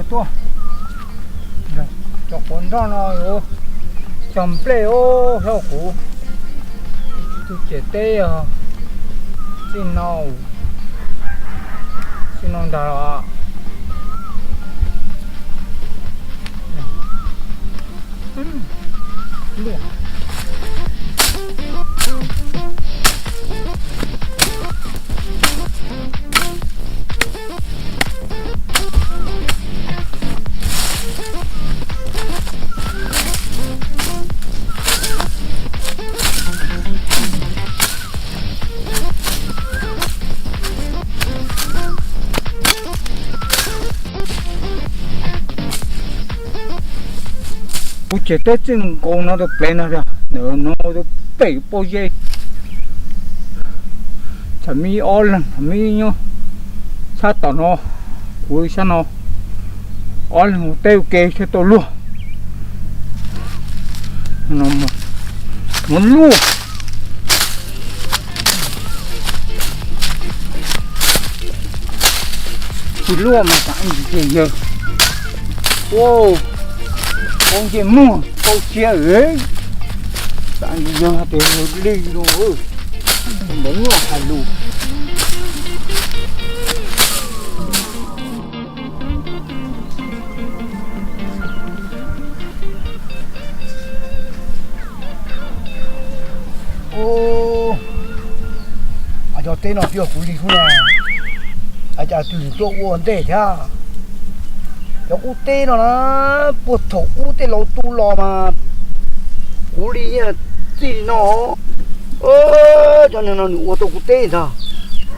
Tuaj, cov quav nroj no yuav cog nplej os, hlob kuv. Tus ciam teb yog txij no, txij no ntag los. Kuv ciam teb txij nkaus no rau plev no, ntawm no rau pem pob zeb. Tsam me ob leeg, tsam me nyob sab tom no, kuv sab no, ob leeg ua teb ua ke thiaj tau luag. Mus luaj. Tsis luaj mas tam ntsis ces yawg, ua, ua nce muag tau sia, tam ntsis yawg hais tias yawg li no, ntawd nyuaj hais lus. Ua, cov teb no twb yog kuv li xwb na, cas twg tuaj ua ntej thiab. Cov qub teb no na, puag thaum ub tej laus tu los mas kuv li txij li no. Cov neeg no nws ua tau kuv teb ntag,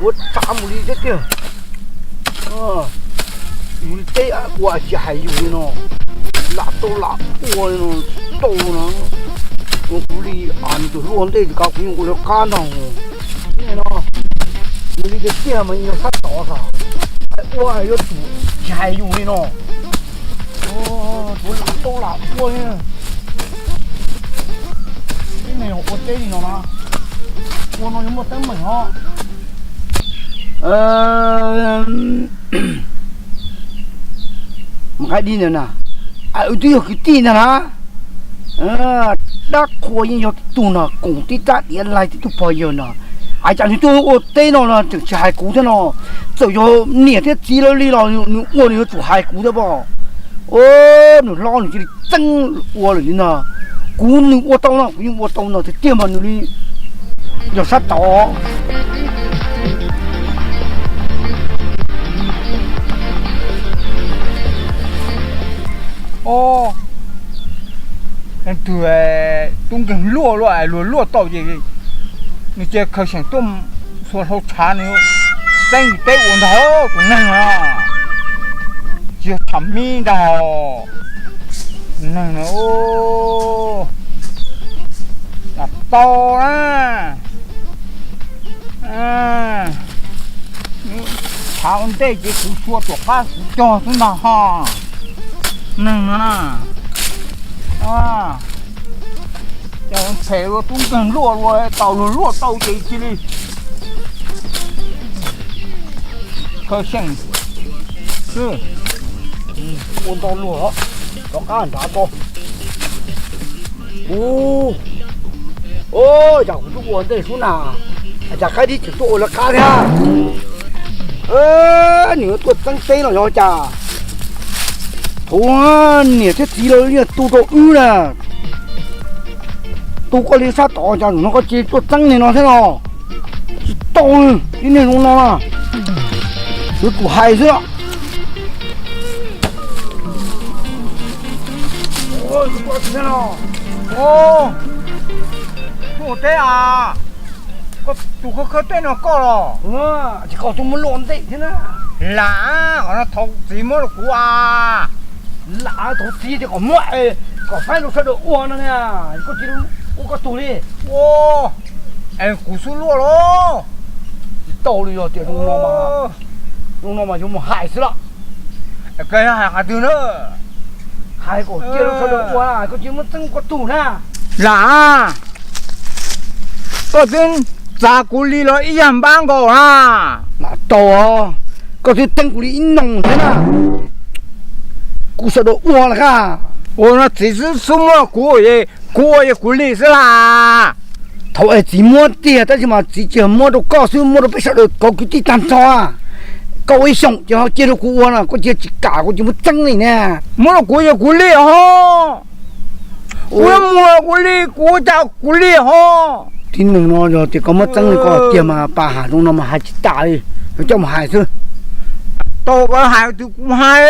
ua tsav mus li thiab tiag. Yus li teb ua tsis hais yus li no, lam tau lam ua li no tsis tau no. Ua kuv li, nws tus hlub ua ntej, tus kav kuv yeej ua lawv qab ntag. No, yus li tiag tiag mas yog sab tod xwb, ua yuav tsum tsis hais yus li no. Kuv lam tau lam ua li. Tib neeg ua teb li no na, ua no yuav muaj teeb meem os. Mas qaib dib ntawd na, wb twb yog kwv tij ntag na. Dab qhua yeej yog tib tug no koom tib rab diav laig tib tug pog yawg no. Ais cas nws tuaj ua teb no no tseem tsis hais kuv thiab no. Txawm yog niam thiab txiv lawv li los nws ua nws yuav tsum hais kuv thiab pob. Nws hlob nws cia li txeeb ua lawm li no. Kuv nws ua tau no kuv yeej ua tau no tiag tiag mas nws li yog sab tod. Ob, leej twg tub nkeeg luaj luaj, luag luaj tau ces nws cia khaws seem tuaj xuas hlau tshav nws txeeb teb ua ntag tus neeg no. Tsis yog tham mib ntag. Tus neeg no lam tau na. Tshav ua ntej ces kuv xyuas tom qab kuv cog xwb ntag ho. Neeg no na, ces phem ua tub nkeeg luaj luaj tau luag luaj tau ces cia li khaws seem xwb. Ua ntau luag rov qab nrad ko. Ua, cas kuv twb ua ntej xwb na, cas qaib dib tseem tuaj ua lawv qab thiab. Nws yuav tuaj txeeb teb los yog cas? Thaum niam thiab txiv lawv yeej tu rau wb na, tu koj li sab tod cas zaum no koj cia li tuaj txeeb li no thiab no. Tsis tau, tib neeg zoo no na, yuav tsum hais xwb. Tus teb a, koj tus khawb khawb teb no koj los? Tsis koj tuaj muab luaj ntej thiab na. Lam, qhov no thaum txiv muab rau kuv a. Lam thaum txiv tias kom muab, kom faib rau sawv daws ua no na, koj cia li ua koj tug li. Es kuv xub luaj los? Tsis tau li, yog tias zoo no mas, zoo no mas yuav mus hais xwb los. Koj hais qhov twg na? Hais kom cia rau sawv daws ua, koj cia li muab txeeb koj tug na. Lam, koj twb txav kuv li los ib yam npab nkaus na. Lam tau, koj twb txeeb kuv li ib noo thiab na. kuv sawv daws ua lawm a. Ua no txiv xub muab kuv, kuv ua yog kuv li xwb las. Thaum es txiv muab tiag tab sis mas txiv tsis muab rau koj xwb, muab rau peb sawv daws cov kwv tij tag nrho. Koj ua ib xyoos ces ho cia rau kuv ua no, koj cia tsis kam kuv ces muab txeeb li ne. Muab rau kuv yog kuv li ho. Kuv muag kuv li, kuv ua cas kuv li ho. Tib neeg no yog tias koj muab txeeb li koj tiag mas pas has zoo no mas hais tsis tas li, yuav coj mus hais xwb. Tau koj hais tus kuv hais,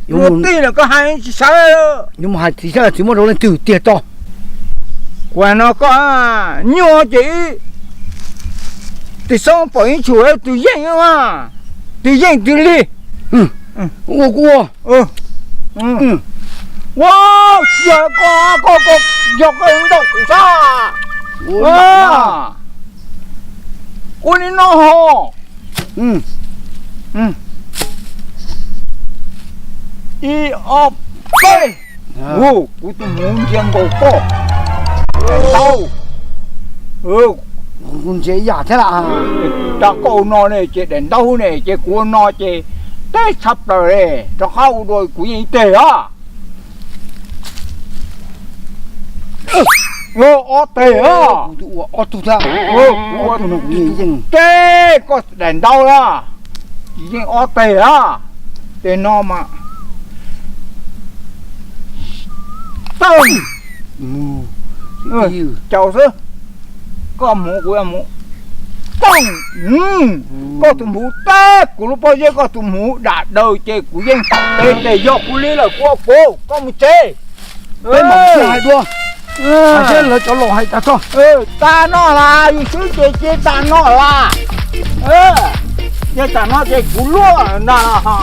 yuav tij los koj hais tsis sawv. Yuav mus hais txiv saib txiv muab rau leej twg tiag tso. Kuv hais no koj, nyuaj ces ib, tis xoob pom ib tshum tus yeej, tus yeej twg li. Ua kuv ua. Ua, tsis yog koj, koj, koj, yog koj ntaus kuv sab. Ua li no ho. Ib ob peb. Kuv tus hmuv ntsia nkaus koj. Daim ntaub. Kuv ntsia ib yam thiab las. Rau koj ua no ne ces daim ntaub ne ces kuv ua no ces teb tshaj plaws li, rov qab ua dua kuv yeej ib teg os. Ob teg os. Kuv ua ob tug thiab. Teb koj daim ntaub na, yeej ob teg os. Teg no mas tooj, caum xwb. Koj hmuv kuv hmuv, tooj. Koj tus hmuv teb kuv lub pob zeb, koj tus hmuv dam daws ces kuv yeej teb teg yog kuv li lawm kuv ua kuv, koj mus tsev. Peb mam sib hais dua, hais seb lawv cov laus hais cas txog. Tag no las, yus swb ces cia tag no las. Cia tag no ces kuv luaj ntag.